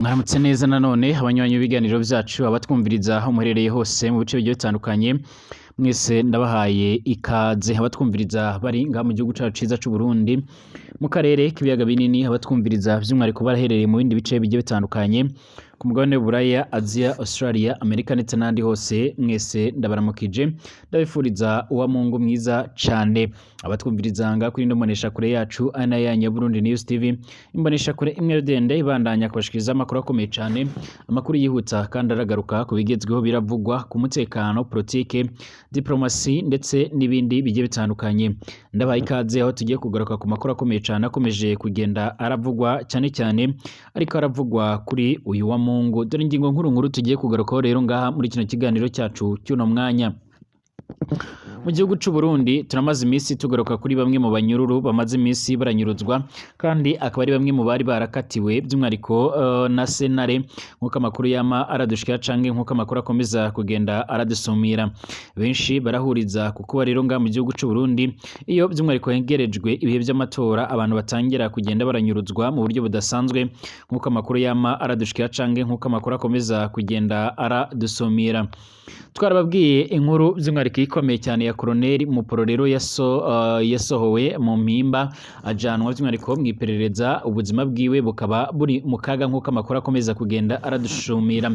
Mwaramutse neza nanone abanywanyi b'ibiganiro vyacu, abatwumviriza aho muherereye hose mu bice bigiye bitandukanye, mwese ndabahaye ikaze. Abatwumviriza bari ngaha mu gihugu cacu ciza c'Uburundi, mu karere k'ibiyaga binini, abatwumviriza vy'umwihariko baraherereye mu bindi bice bigiye bitandukanye ku mugabane w'Uburaya, Aziya, Australia, Amerika ndetse n'ahandi hose, mwese ndabaramukije, ndabifuriza uwa Mungu mwiza cane. Abatwumviriza ngaha kuri ino mboneshakure yacu ari nayo yanyu ya Burundi News TV, imboneshakure imwe rudende ibandanya kubashikiriza amakuru akomeye cane, amakuru yihuta kandi aragaruka ku bigezweho biravugwa ku mutekano, politike, diplomasi ndetse n'ibindi bigiye bitandukanye. Ndabaha ikaze aho tugiye kugaruka ku makuru akomeye cane akomeje kugenda aravugwa cyane cyane ariko aravugwa kuri uyu wa Mungu. Dore ingingo nkuru nkuru tugiye kugarukaho rero ngaha muri kino kiganiro cyacu cy'uno mwanya. Mu gihugu c'u Burundi turamaze iminsi tugaruka kuri bamwe mu banyururu bamaze iminsi baranyuruzwa, kandi akaba ari bamwe mu bari barakatiwe by'umwihariko na sentare, nk'uko amakuru yama aradushikira canke nk'uko amakuru akomeza kugenda aradusumira. Benshi barahuriza ku kuba rero ngaha mu gihugu c'u Burundi iyo by'umwihariko hegerejwe ibihe vy'amatora, abantu batangira kugenda baranyuruzwa mu buryo budasanzwe, nk'uko amakuru yama aradushikira canke nk'uko amakuru akomeza kugenda aradusumira. Twarababwiye inkuru by'umwihariko ikomeye cyane ya Colonel Mupororero yasohowe mu mpimba ajanwa by'umwihariko mu iperereza, ubuzima bwiwe bukaba buri mu kaga nk'uko amakuru akomeza kugenda aradushumira.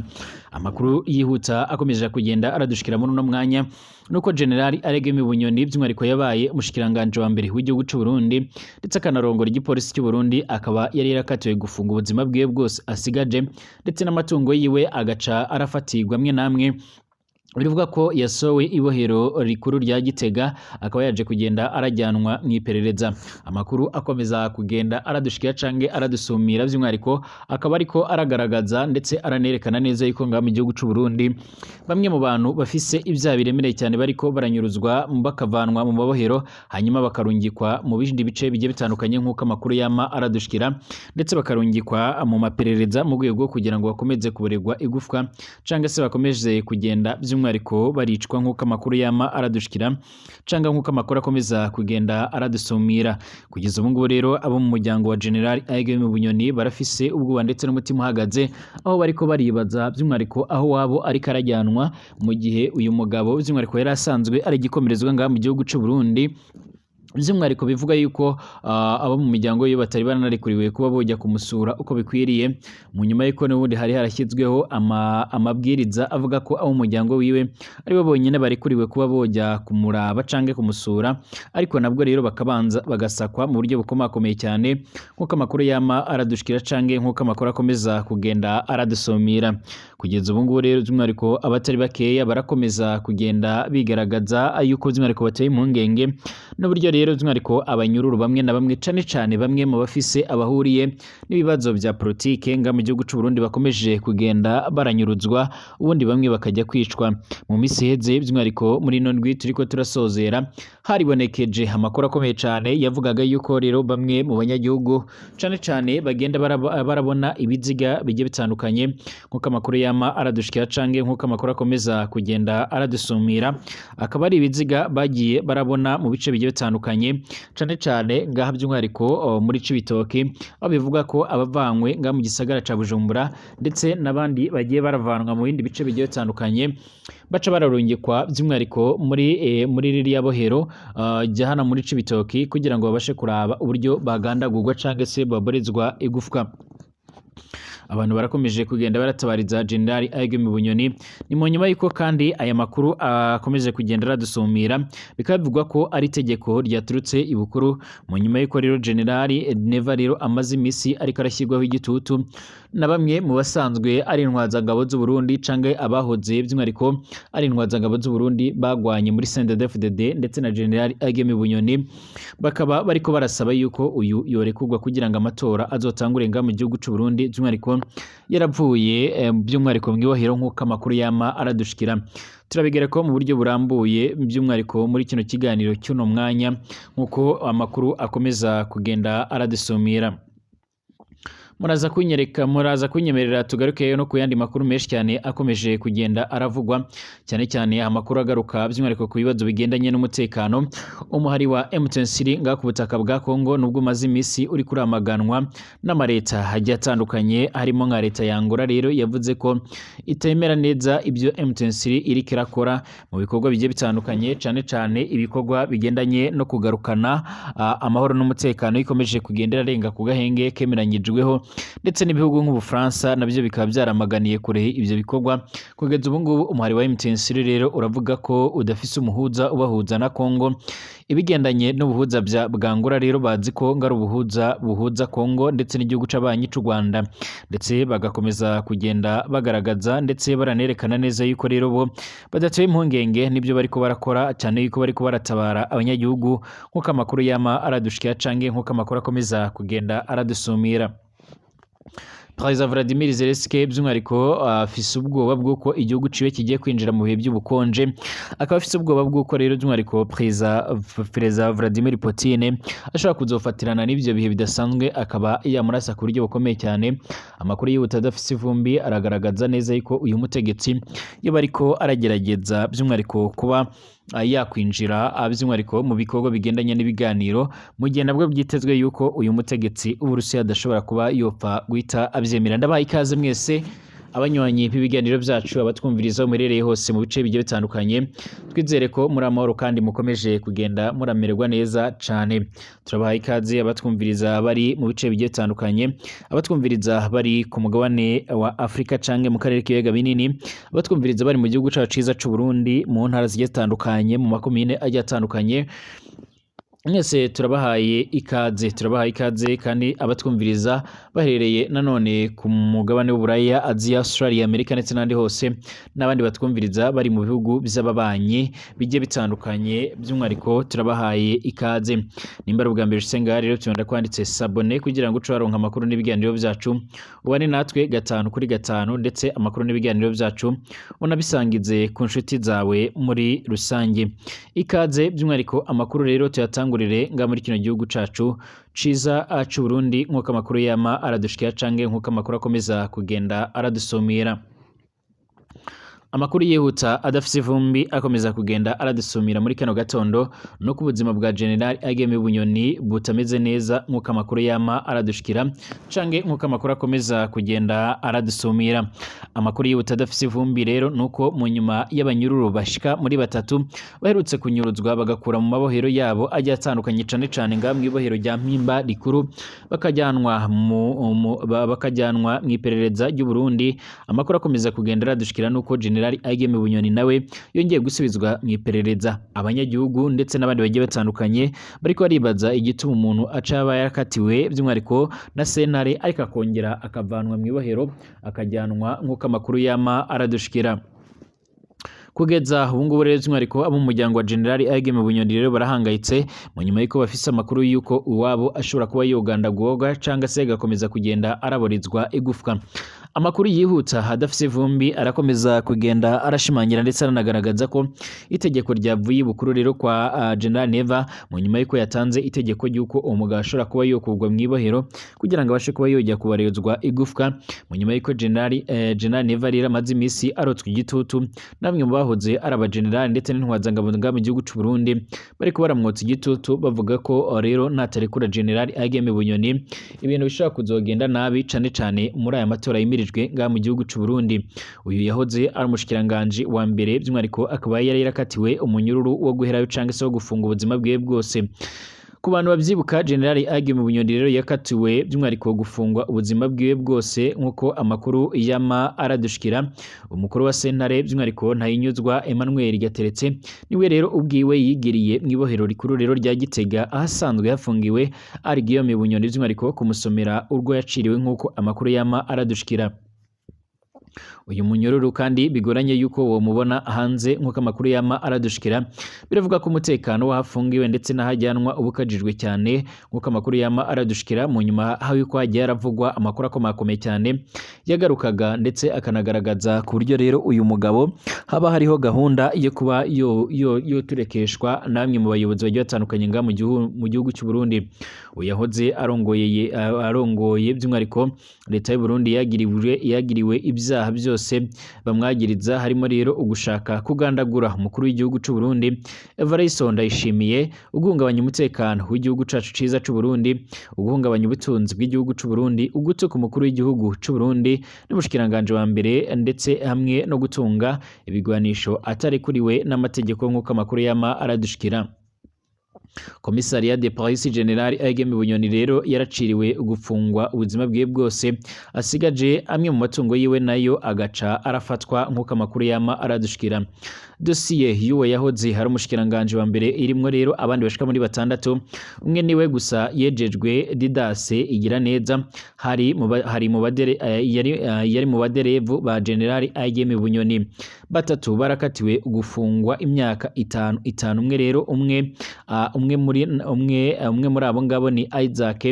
Amakuru yihuta akomeje kugenda aradushikira muri uno mwanya nuko General Aregemi Bunyoni by'umwihariko yabaye umushikiranganje wa mbere w'igihugu c'u Burundi ndetse akanarongora igipolisi cy'u Burundi, akaba yari yarakatiwe gufunga ubuzima bwiwe bwose asigaje, ndetse n'amatungo yiwe agaca arafatirwa amwe n'amwe. Bivuga ko yasowe ibohero rikuru rya Gitega, akaba yaje kugenda arajyanwa mu iperereza. Amakuru akomeza kugenda aradushikira canke aradusumira by'umwihariko akaba ariko aragaragaza ndetse aranerekana neza yuko ngaha mu gihugu c'u Burundi bamwe mu bantu bafise ibyaha biremereye cyane bariko baranyuruzwa bakavanwa mu mabohero, hanyuma bakarungikwa mu bindi bice bigiye bitandukanye nk'uko amakuru yama aradushikira, ndetse bakarungikwa mu maperereza mu rwego kugira ngo bakomeze kuboregwa igufwa canke se bakomeze kugenda by'umwihariko baricwa nk'uko amakuru yama aradushikira canke nk'uko amakuru akomeza kugenda aradusumira. Kugeza ubu ngubu rero abo mu muryango wa General Aigeme Bunyoni barafise ubwoba ndetse n'umutima uhagaze, aho bariko baribaza by'umwihariko aho wabo ariko arajyanwa, mu gihe uyu mugabo by'umwihariko yari asanzwe ari igikomerezwa ngaha mu gihugu c'u Burundi. By'umwihariko bivuga yuko abo mu miryango ye batari banarikuriwe kuba bojya kumusura uko bikwiriye, mu nyuma y'uko n'ubundi hari harashyizweho amabwiriza avuga ko abo mu muryango wiwe aribo bonyine barikuriwe kuba bojya kumuraba canke kumusura, ariko nabwo rero bakabanza bagasakwa mu buryo bukomakomeye cyane nk'uko amakuru yama aradushikira canke nk'uko amakuru akomeza kugenda aradusumira. Kugeza ubu ngubu rero by'umwihariko abatari bakeya barakomeza kugenda bigaragaza yuko by'umwihariko bateye impungenge n'uburyo rero by'umwihariko abanyururu bamwe na bamwe, cane cane bamwe mu bafise abahuriye n'ibibazo vya politike nga mu gihugu c'u Burundi, bakomeje kugenda baranyuruzwa, ubundi bamwe bakajya kwicwa. Mu minsi iheze by'umwihariko muri ino ndwi turiko turasozera, haribonekeje amakuru akomeye cane yavugaga yuko rero bamwe mu banyagihugu cane cane bagenda barabona ibiziga bigiye bitandukanye, nk'uko amakuru yama aradushikira canke nk'uko amakuru akomeza kugenda aradusumira, akaba ari ibiziga bagiye barabona mu bice bigiye bitandukanye, cane cane ngaha by'umwihariko muri Cibitoke, aho bivuga ko abavanywe ngaha mu gisagara ca Bujumbura ndetse n'abandi bagiye baravanwa mu bindi bice bigiye bitandukanye baca bararungikwa by'umwihariko muri ririya bohero rya hano muri Cibitoke, kugira ngo babashe kuraba uburyo bagandagurwa canke se baborezwa igufwa. Abantu barakomeje kugenda baratabariza General Aigeme Bunyoni. Ni mu nyuma y'uko kandi aya makuru akomeje kugenda aradusumira, bikaba bivugwa ko ari itegeko ryaturutse ibukuru, mu nyuma y'uko rero General Neva rero amaze iminsi ariko arashyirwaho igitutu na bamwe mu basanzwe ari intwazangabo z'u Burundi canke abahoze by'umwihariko ari intwazangabo z'u Burundi bagwanye muri CNDD-FDD ndetse na General Aigeme Bunyoni, bakaba bariko barasaba yuko uyu yorekurwa kugira ngo amatora azotangure ngaha mu gihugu c'u Burundi, by'umwihariko yaravuye by'umwihariko mw'ibohero nk'uko amakuru yama aradushikira. Turabigera ko mu buryo burambuye by'umwihariko muri kino kiganiro cy'uno mwanya nk'uko amakuru akomeza kugenda aradusumira. Muraza kunyereka, muraza kunyemerera tugaruke no ku yandi makuru menshi cyane akomeje kugenda aravugwa, cyane cyane amakuru agaruka by'umwihariko ku bibazo bigendanye n'umutekano. Umuhari wa M23 ngaha ku butaka bwa Congo, nubwo umaze iminsi uri kuramaganwa n'amareta agiye atandukanye, harimo nka leta ya Angola rero yavuze ko itemera neza ibyo M23 iriko irakora mu bikorwa bigiye bitandukanye, cyane cyane ibikorwa bigendanye no kugarukana amahoro n'umutekano ikomeje kugenda irarenga ku gahenge kemeranyijweho, ndetse n'ibihugu nk'Ubufaransa nabyo bikaba byaramaganiye kure ibyo bikorwa. Kugeza ubu ngubu umuhari wa M23 rero uravuga ko udafise umuhuza ubahuza na Congo. Ibigendanye n'ubuhuza bwa Angola rero bazi ko ngari ubuhuza buhuza Congo ndetse n'igihugu c'abanyi c'u Rwanda, ndetse bagakomeza kugenda bagaragaza ndetse baranerekana neza yuko rero bo badatewe impungenge n'ibyo bariko barakora, cyane yuko bariko baratabara abanyagihugu, nk'uko amakuru yama aradushikira canke nk'uko amakuru akomeza kugenda aradusumira. Perezida Vladimir Zelensky by'umwihariko afise ubwoba bw'uko igihugu ciwe kigiye kwinjira mu bihe by'ubukonje, akaba afise ubwoba bw'uko rero by'umwihariko Perezida Vladimir Putin ashobora kuzofatirana n'ivyo bihe bidasanzwe akaba yamurasa ku buryo bukomeye cyane. Amakuru yihuta adafise ivumbi aragaragaza neza yuko uyu mutegetsi yoba ariko aragerageza by'umwihariko kuba yakwinjira by'umwihariko mu bikorwa bigendanye n'ibiganiro, mu gihe nabwo byitezwe yuko uyu mutegetsi w'Uburusiya adashobora kuba yopfa guhita abyemera. Ndabaha ikaze mwese abanywanyi b'ibiganiro byacu, abatwumviriza aho muherereye hose mu bice bigiye bitandukanye. Twizere ko muri amahoro kandi mukomeje kugenda muramererwa neza cane. Turabaha ikaze abatwumviriza bari mu bice bigiye bitandukanye, abatwumviriza bari ku mugabane wa Afrika canke mu karere k'ibiyaga binini, abatwumviriza bari mu gihugu cacu ciza c'u Burundi, mu ntara zigiye zitandukanye, mu makomine agiye atandukanye. Mwese turabahaye ikaze, turabahaye ikaze kandi abatwumviriza baherereye nanone ku mugabane w'Uburaya, Aziya, Australia, Amerika ndetse n'ahandi hose, n'abandi batwumviriza bari mu bihugu by'ababanyi bigiye bitandukanye, by'umwihariko turabahaye ikaze. Nimba ari ubwa mbere ushitse ngaha rero, tubona kwanditse s'abonner kugira ngo uce waronka amakuru n'ibiganiro byacu, ubane natwe gatanu kuri gatanu, ndetse amakuru n'ibiganiro byacu unabisangize ku nshuti zawe muri rusange. Ikaze by'umwihariko amakuru rero tuyatangurire nga muri kino gihugu cacu ciza c'u Burundi, nk'uko amakuru yama aradushikira canke nk'uko amakuru akomeza kugenda aradusumira. Amakuru yihuta adafise ivumbi akomeza kugenda aradusumira muri kano gatondo no ku buzima bwa General Ageme Bunyoni butameze neza, nk'uko amakuru yama aradushikira canke nk'uko amakuru akomeza kugenda aradusumira. Amakuru yihuta adafise ivumbi rero nuko mu nyuma y'abanyururu bashika muri batatu baherutse kunyuruzwa bagakura mu mabohero yabo agiye atandukanye, cane cane ngaha mw'ibohero rya Mpimba rikuru, bakajyanwa mw'iperereza ry'u Burundi. Amakuru akomeza kugenda aradushikira nuko General Ageme Bunyoni nawe yongeye gusubizwa mu iperereza. Abanyagihugu ndetse n'abandi bagiye batandukanye bariko baribaza igituma umuntu aca aba yarakatiwe by'umwihariko na sentare, ariko akongera akavanwa mu ibohero akajyanwa, nk'uko amakuru yama aradushikira. Kugeza ubu ngubu rero by'umwihariko abo mu muryango wa General Ageme Bunyoni rero barahangayitse mu nyuma y'uko bafise amakuru y'uko uwabo ashobora kuba yogandagurwa cyangwa se agakomeza kugenda araborezwa igufwa. Amakuru yihuta adafise ivumbi arakomeza kugenda arashimangira ndetse aranagaragaza ko itegeko ryavuye ibukuru rero kwa General Neva, mu nyuma y'uko yatanze itegeko ry'uko uwo mugabo ashobora kuba yokurwa mu ibohero kugira ngo abashe kuba yojya kubarezwa igufwa, mu nyuma y'uko General Neva rero amaze iminsi arotswe igitutu na bamwe mu bahoze ari abagenerali ndetse n'intwazangabo ngaha mu gihugu c'u Burundi, bariko baramwotsa igitutu bavuga ko rero natarekura General Ageme Bunyoni ibintu bishobora kuzogenda nabi, cane cane muri aya matora yimirijwe ngaha mu gihugu c'u Burundi. Uyu yahoze ari umushikiranganji wa mbere, by'umwihariko akaba yari yarakatiwe umunyururu wo guherayo canke se wo gufunga ubuzima bwiwe bwose. Ku bantu bavyibuka, General Ageme Bunyoni rero yakatiwe by'umwihariko gufungwa ubuzima bwiwe bwose, nk'uko amakuru yama aradushikira. Umukuru wa sentare by'umwihariko Ntahinyuzwa Emmanuel Gateretse niwe rero ubwiwe yigiriye mw'ibohero rikuru rero rya Gitega ahasanzwe hafungiwe ari Guillaume Bunyoni, by'umwihariko kumusomera urwo yaciriwe, nk'uko amakuru yama aradushikira. Uyu munyororo kandi bigoranye yuko womubona hanze, nk'uko amakuru yama aradushikira. Biravuga ko umutekano w'ahafungiwe ndetse n'ahajyanwa uba ukajijwe cyane, nk'uko amakuru yama aradushikira. Mu nyuma aho yuko hagiye haravugwa amakuru akomakomeye cyane yagarukaga ndetse akanagaragaza ku buryo rero uyu mugabo haba hariho gahunda yo kuba yoturekeshwa namwe mu bayobozi bagiye batandukanye ngaha mu gihugu cy'u Burundi. Uyu yahoze arongoye by'umwihariko leta y'u Burundi yagiriwe ibyaha byose bamwagiriza, harimo rero ugushaka kugandagura umukuru w'igihugu cy'u Burundi Evariste Ndayishimiye, uguhungabanya umutekano w'igihugu cacu ciza cy'u Burundi, uguhungabanya ubutunzi bw'igihugu cy'u Burundi, ugutuka umukuru w'igihugu cy'u Burundi n'umushikiranganje wa mbere, ndetse hamwe no gutunga ibigwanisho atarekuriwe n'amategeko, nk'uko amakuru yama aradushikira. Komisariya de Police General Egeme Bunyoni rero yaraciriwe gufungwa ubuzima bwiwe bwose, asigaje amwe mu matungo yiwe nayo agaca arafatwa, nk'uko amakuru yama aradushikira. Dosiye y'uwo yahoze hari umushikiranganje wa mbere irimwo rero abandi bashika muri batandatu, umwe niwe gusa yejejwe, Didase Igiraneza, hari mu badere yari mu baderevu ba General Egeme Bunyoni. Batatu barakatiwe gufungwa imyaka itanu itanu. Umwe rero umwe muri abo ngabo ni Isaac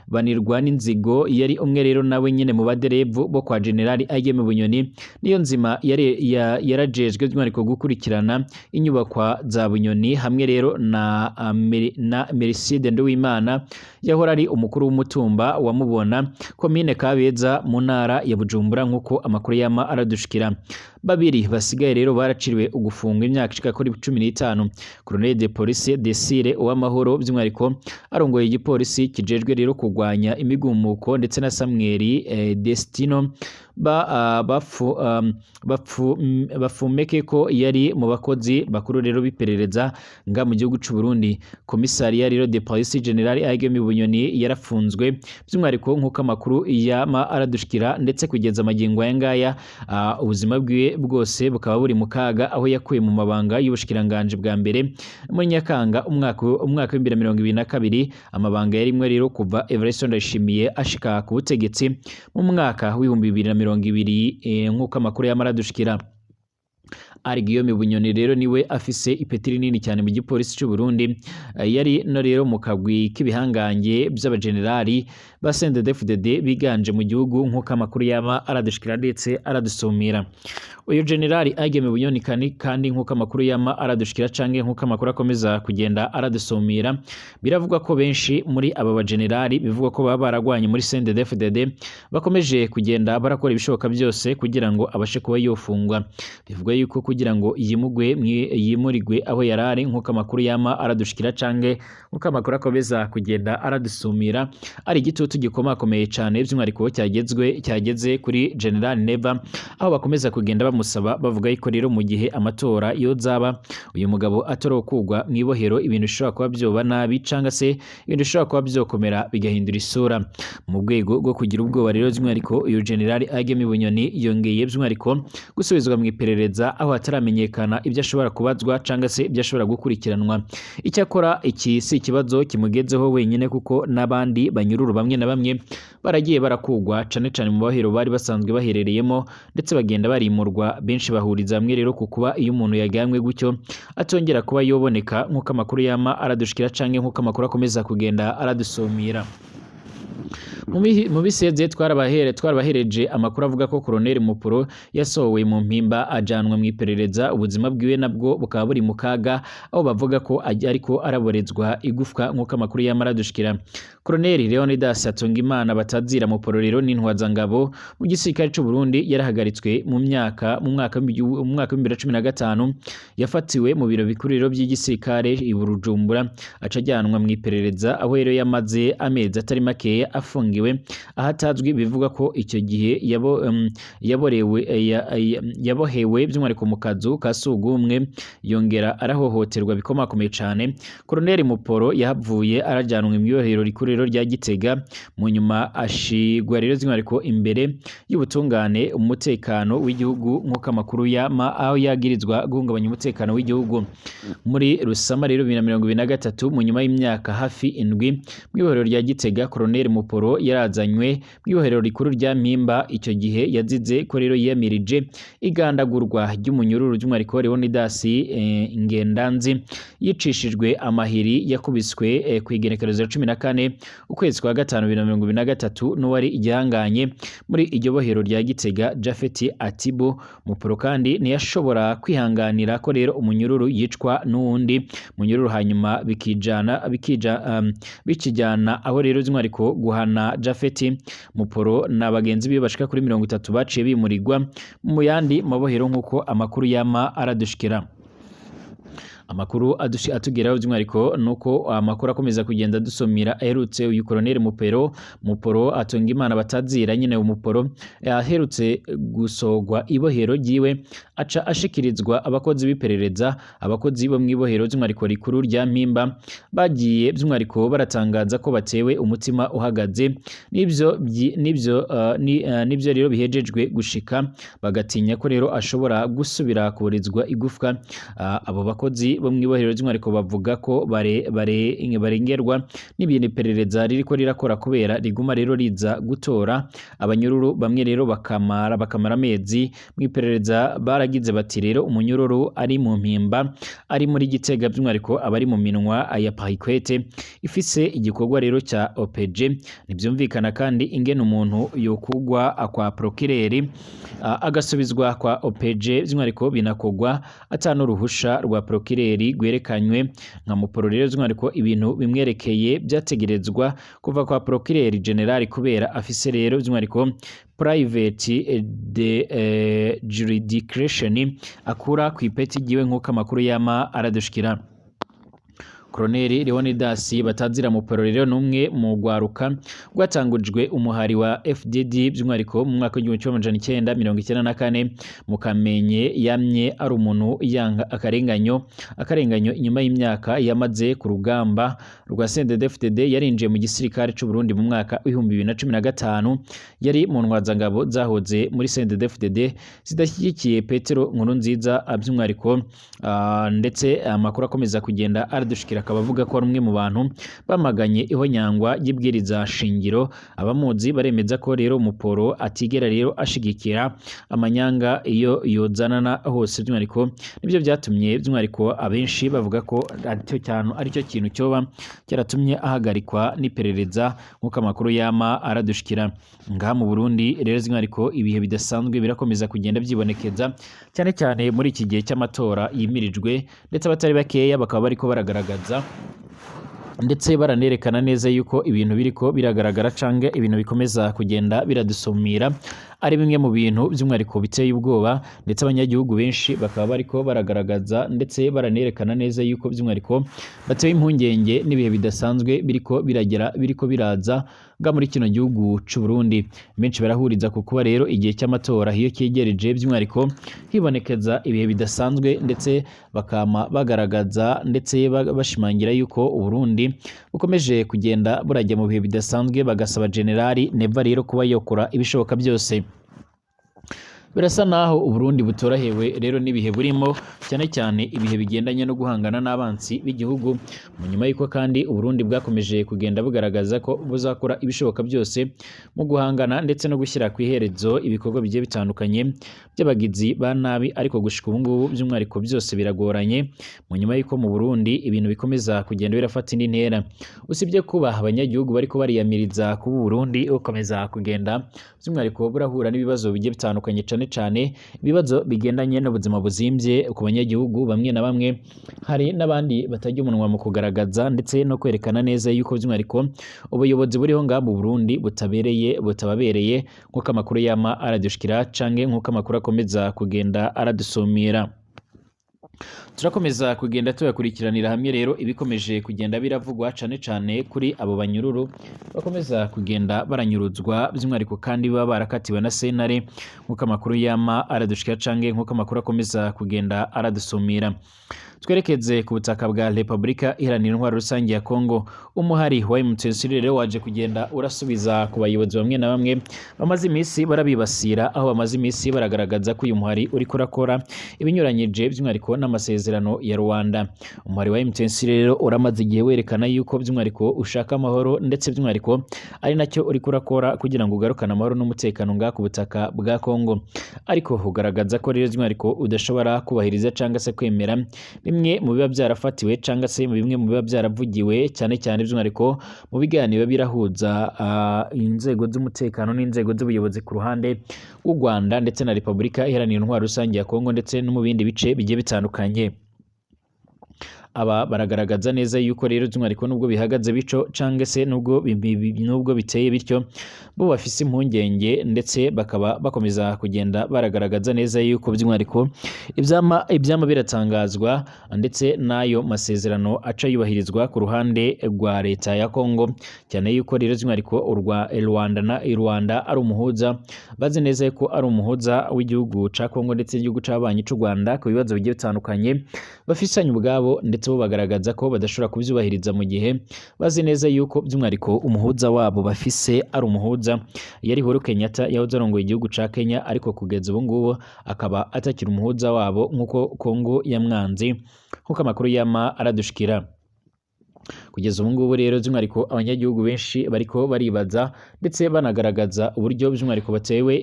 Banirwa n'Inzigo, yari umwe rero nawe nyene mu baderevu bo kwa General Ageme Bunyoni. Niyo nzima yarajejwe by'umwihariko gukurikirana inyubakwa za Bunyoni, hamwe rero na Meriside Nduwimana yahora ari umukuru w'umutumba wa Mubona, komine Kabeza, mu ntara ya Bujumbura, nk'uko amakuru yama aradushikira. Babiri basigaye rero baraciriwe ugufungwa imyaka ishika kuri 15. Colonel de Police Desire Uwamahoro, by'umwihariko arongoye igipolisi kijejwe rero kurwanya imigumuko, ndetse na Samuel Destino ba, ah, bafu, um, bafu, mm, bafumeke ko yari mu bakozi bakuru rero biperereza nga mu gihugu c'u Burundi. Komisariya rero de Police General Ageme Bunyoni yarafunzwe by'umwihariko, nk'uko amakuru yama aradushikira, ndetse kugeza amagingo aya ngaya ubuzima bwiwe bwose bukaba buri mu kaga, aho yakuye mu mabanga y'ubushikiranganje bwa mbere muri Nyakanga umwaka w'2022, amabanga yarimwe rero kuva Evariste Ndayishimiye ashika ku butegetsi mu mwaka w'2020, nk'uko amakuru yama aradushikira. Ari Guillaume Bunyoni rero niwe afise ipeti rinini cyane mu gipolisi cy'u Burundi. Yari no rero mu kagwi k'ibihangange by'abagenerali ba CNDD-FDD biganje mu gihugu, nk'uko amakuru yama aradushikira ndetse aradusumira. Uyu generali Ageme Bunyoni kandi nk'uko amakuru yama aradushikira canke nk'uko amakuru akomeza kugenda aradusumira, biravugwa ko benshi muri aba bagenerali bivugwa ko baba baragwanye muri CNDD-FDD bakomeje kugenda barakora ibishoboka byose kugira ngo abashe kuba yofungwa. Bivugwa yuko kugira ngo yimurigwe aho yarari, nk'uko amakuru yama aradushikira canke nk'uko amakuru akomeza kugenda aradusumira, ari igitutu gikomakomeye cane by'umwihariko cyageze kuri General Neva, aho bakomeza kugenda bamusaba, bavuga yuko rero mu gihe amatora yozaba uyu mugabo atorokugwa mw'ibohero, ibintu bishobora kuba byoba nabi canga se ibintu bishobora kuba byokomera bigahindura isura. Mu rwego rwo kugira ubwoba rero by'umwihariko uyu General Ageme Bunyoni yongeye by'umwihariko gusubizwa mu iperereza, aho hataramenyekana ibyo ashobora kubazwa canga se ibyo ashobora gukurikiranwa. Icyakora iki si ikibazo kimugezeho wenyine, kuko n'abandi banyururu bamwe na bamwe baragiye barakugwa cane cane mu bahero bari basanzwe baherereyemo, ndetse bagenda barimurwa. Benshi bahuriza hamwe rero ku kuba iyo umuntu yajyanywe gutyo atongera kuba yoboneka, nk'uko amakuru yama aradushikira canke nk'uko amakuru akomeza kugenda aradusumira. Mu biseze twarabahereje amakuru avuga ko Colonel Muporo yasohowe mu mpimba ajanwa mu iperereza, ubuzima bwiwe nabwo bukaba buri mu kaga, aho bavuga ko ariko araborezwa igufwa, nk'uko amakuru yama aradushikira. Colonel Leonidas Hatungimana batazira Muporo rero n'intwazangabo mu gisirikare c'u Burundi, yarahagaritswe mu mwaka w'ibihumbi bibiri na cumi na gatanu, yafatiwe mu biro bikuru rero by'igisirikare i Bujumbura, aca ajyanwa mu iperereza, aho rero yamaze amezi atari makeya afungiwe ahatazwi. Bivuga ko icyo gihe yabohewe by'umwihariko mu kazu ka sugumwe, yongera arahohoterwa bikomakomeye cane. Colonel Muporo yahavuye arajyanwa mu ibohero rikuru rero rya Gitega, mu nyuma ashigwa rero by'umwihariko imbere y'ubutungane umutekano w'igihugu, nk'uko amakuru yama aho yagirizwa guhungabanya umutekano w'igihugu. Muri Rusama rero 2023, mu nyuma y'imyaka hafi 7 mu ibohero rya Gitega, Colonel Muporo yarazanywe mw'ibohero rikuru rya Mpimba. Icyo gihe yazize ko rero yiyamirije igandagurwa ry'umunyururu, by'umwihariko Leonidas Ngendanzi, yicishijwe amahiri yakubiswe ku igenekerezo rya 14 ukwezi kwa gatanu 2023 n'uwari igihanganye muri iryo bohero rya Gitega, Jafeti Atibu. Muporo kandi ntiyashobora kwihanganira ko rero umunyururu yicwa n'uwundi munyururu, hanyuma bikijana bikija bikijyana aho rero by'umwihariko guhana Jafeti Muporo na bagenzi biwe bashika kuri 30 baciye bimurirwa mu yandi mabohero, nk'uko amakuru yama aradushikira. Amakuru atugeraho by'umwihariko nuko amakuru akomeza kugenda dusomira aherutse, uyu koloneli Muporo atunga Imana batazira nyine umuporo, aherutse gusogwa ibohero ryiwe, aca ashikirizwa abakozi b'iperereza. Abakozi bo mw'ibohero by'umwihariko rikuru rya Mpimba bagiye by'umwihariko baratangaza ko batewe umutima uhagaze n'ibyo rero bihejejwe gushika, bagatinya ko rero ashobora gusubira kuburizwa igufwa. Abo bakozi bo mw'ibohero by'umwihariko bavuga ko barengerwa n'ibintu iperereza ririko rirakora, kubera riguma rero riza gutora abanyururu bamwe rero bakamara amezi mw'iperereza. Baragize bati rero umunyururu ari mu Mpimba, ari muri Gitega, by'umwihariko abari mu minwa ya Pahikwete ifise igikorwa rero cya OPG. Ntibyumvikana kandi ingene umuntu yokugwa kwa procureur agasubizwa kwa OPG, by'umwihariko binakogwa ata n'uruhusha rwa procureur rwerekanywe. Nka Muporo rero by'umwihariko ibintu bimwerekeye byategerezwa kuva kwa procureur général, kubera afise rero by'umwihariko private de jurisdiction akura ku ipeti ryiwe, nk'uko amakuru yama aradushikira. Colonel Leonidas Batazira Muporo rero n'umwe mu rwaruka rwatangujwe umuhari wa FDD, by'umwihariko mu mwaka w'1994 mu Kamenye. Yamye ari umuntu yanga akarenganyo. Inyuma y'imyaka yamaze ku rugamba rwa CNDD-FDD, yarinjiye mu gisirikare c'u Burundi mu mwaka w'2015. Yari mu ntwazangabo zahoze muri CNDD-FDD zidashyigikiye Petero Nkurunziza by'umwihariko, ndetse amakuru akomeza kugenda aradushikira akaba avuga ko ari umwe mu bantu bamaganye ihonyangwa ry'ibwiriza shingiro. Abamuzi baremeza ko rero Muporo atigera rero ashigikira amanyanga iyo yozanana hose. By'umwihariko nibyo byatumye by'umwihariko abenshi bavuga ko aricyo cyane aricyo kintu cyoba cyaratumye ahagarikwa n'iperereza, nk'uko amakuru yama aradushikira. Ngaha mu Burundi rero by'umwihariko ibihe bidasanzwe birakomeza kugenda byibonekeza, cyane cyane muri iki gihe cy'amatora yimirijwe, ndetse abatari bakeya bakaba bariko baragaragaza ndetse baranerekana neza yuko ibintu biriko biragaragara canke ibintu bikomeza kugenda biradusumira ari bimwe mu bintu by'umwihariko biteye ubwoba, ndetse abanyagihugu benshi bakaba bariko baragaragaza ndetse baranerekana neza yuko by'umwihariko batewe impungenge n'ibihe bidasanzwe biriko biragera, biriko biraza bwa muri kino gihugu c'u Burundi. Benshi barahuriza ku kuba rero igihe cy'amatora iyo cyegereje by'umwihariko hibonekeza ibihe bidasanzwe, ndetse bakama bagaragaza ndetse bashimangira yuko Uburundi bukomeje kugenda burajya mu bihe bidasanzwe, bagasaba Generali Neva rero kuba yokora ibishoboka byose. Birasa naho Uburundi butorohewe rero n'ibihe burimo, cyane cyane ibihe bigendanye no guhangana n'abansi b'igihugu, mu nyuma y'uko kandi Uburundi bwakomeje kugenda bugaragaza ko buzakora ibishoboka byose mu guhangana ndetse no gushyira ku iherezo ibikorwa bigiye bitandukanye by'abagizi ba nabi. Ariko gushika ubu ngubu by'umwihariko byose biragoranye, mu nyuma y'uko mu Burundi ibintu bikomeza kugenda birafata indi ntera. Usibye kuba abanyagihugu bariko bariyamiriza kuba Uburundi bukomeza kugenda by'umwihariko burahura n'ibibazo bigiye bitandukanye, cane cyane ibibazo bigendanye n'ubuzima buzimvye ku banyagihugu bamwe na bamwe, hari n'abandi batajya umunwa mu kugaragaza ndetse no kwerekana neza yuko by'umwihariko ubuyobozi buriho ngaha mu Burundi butabereye, butababereye, nk'uko amakuru yama aradushikira canke nk'uko amakuru akomeza kugenda aradusumira. Turakomeza kugenda tuyakurikiranira hamwe rero ibikomeje kugenda biravugwa, cane cane kuri abo banyururu bakomeza kugenda baranyuruzwa, by'umwihariko kandi baba barakatiwe na sentare, nk'uko amakuru yama aradushikira canke nk'uko amakuru akomeza kugenda aradusumira. Twerekeze ku butaka bwa Repubulika Iharanira Intwaro Rusange ya Kongo. Umuhari wa M23 rero waje kugenda urasubiza ku bayobozi bamwe na bamwe bamaze iminsi barabibasira, aho bamaze iminsi baragaragaza ko uyu muhari uriko urakora ibinyuranyije by'umwihariko n'amasezerano ya Rwanda. Umuhari wa M23 rero uramaze igihe werekana yuko by'umwihariko ushaka amahoro, ndetse by'umwihariko ari nacyo uriko urakora kugira ngo ugarukane amahoro n'umutekano ngaha ku butaka bwa Kongo, ariko ugaragaza ko rero by'umwihariko udashobora kubahiriza cyangwa se kwemera bimwe mu biba byarafatiwe cyangwa se bimwe mu biba byaravugiwe, cyane cyane by'umwihariko mu biganiro birahuza inzego z'umutekano n'inzego z'ubuyobozi ku ruhande rw'u Rwanda ndetse na Repubulika Iharanira Intwaro Rusange ya Kongo, ndetse no mu bindi bice bigiye bitandukanye. Aba baragaragaza neza yuko rero by'umwihariko nubwo bihagaze bico cyangwa se nubwo biteye bityo, bo bafise impungenge, ndetse bakaba bakomeza kugenda baragaragaza neza yuko by'umwihariko ibyama biratangazwa ndetse n'ayo masezerano aca yubahirizwa ku ruhande rwa leta ya Kongo, cyane yuko rero by'umwihariko urwa Rwanda na Rwanda ari umuhuza, bazi neza ko ari umuhuza w'igihugu ca Kongo ndetse n'igihugu c'abanyi c'u Rwanda ku bibazo bigiye bitandukanye bafisanye ubwabo, ndetse bo bagaragaza ko badashobora kubyubahiriza mu gihe bazi neza yuko by'umwihariko umuhuza wabo bafise ari umuhuza yari Uhuru Kenyatta yahoze arongoye igihugu ca Kenya, ariko kugeza ubu ngubu akaba atakiri umuhuza wabo nk'uko Kongo yamwanze, nk'uko amakuru yama aradushikira. Kugeza ubu ngubu rero by'umwihariko abanyagihugu benshi bariko baribaza ndetse banagaragaza uburyo by'umwihariko batewe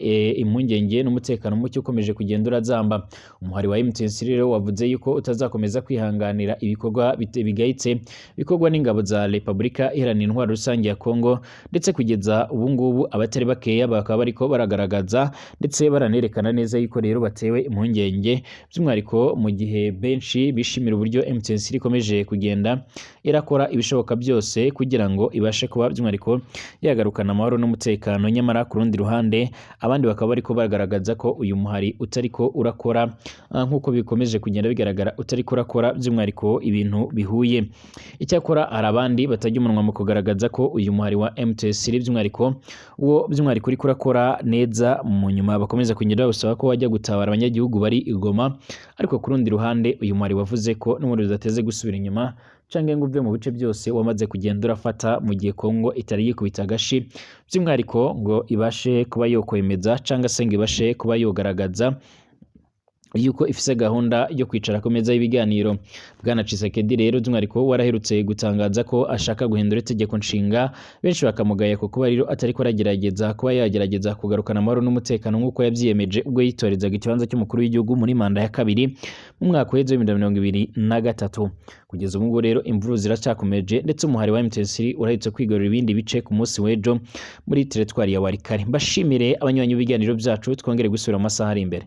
impungenge n'umutekano muke ukomeje kugenda urazamba. Umuhari wa M23 rero wavuze yuko utazakomeza kwihanganira ibikorwa bigayitse bikorwa n'ingabo za Repubulika Iharanira Intwaro Rusange ya Kongo, ndetse kugeza ubu ngubu abatari bakeya bakaba bariko baragaragaza ndetse baranerekana neza yuko rero batewe impungenge by'umwihariko, mu gihe benshi bishimira uburyo M23 ikomeje kugenda irakora ibishoboka byose kugira ngo ibashe kuba by'umwihariko yagarukana amahoro n'umutekano. Nyamara ku rundi ruhande abandi bakaba bariko bagaragaza ko uyu muhari utariko urakora nk'uko bikomeje kugenda bigaragara, utariko urakora by'umwihariko ibintu bihuye. Icyakora hari abandi batajya umunwa mu kugaragaza ko uyu muhari wa M23 by'umwihariko uwo by'umwihariko uriko urakora neza, mu nyuma bakomeza kugenda babasaba ko bajya gutabara abanyagihugu bari i Goma, ariko ku rundi ruhande uyu muhari wavuze ko n'ubundi udateze gusubira inyuma canke ngo uve mu bice byose wamaze kugenda urafata, mu gihe Kongo itari yikubita agashi by'umwihariko ngo ibashe kuba yokwemeza cyangwa se ngo ibashe kuba yogaragaza yuko ifise gahunda yo kwicara ku meza y'ibiganiro. Bwana Tshisekedi rero by'umwihariko waraherutse gutangaza ko ashaka guhindura itegeko nshinga, benshi bakamugaya ko kuba rero atariko aragerageza kuba yagerageza kugarukana amahoro n'umutekano nk'uko yabyiyemeje ubwo yitorezaga ikibanza cy'umukuru w'igihugu muri manda ya kabiri mu mwaka w'ibihumbi 2023. Kugeza ubu ngubu rero imvururu ziracyakomeje, ndetse umuhari wa M23 uraherutse kwigarurira ibindi bice ku munsi w'ejo muri teritwari ya Walikale. Mbashimire abanywanyi b'ibiganiro byacu, twongere gusubira mu masaha ari imbere.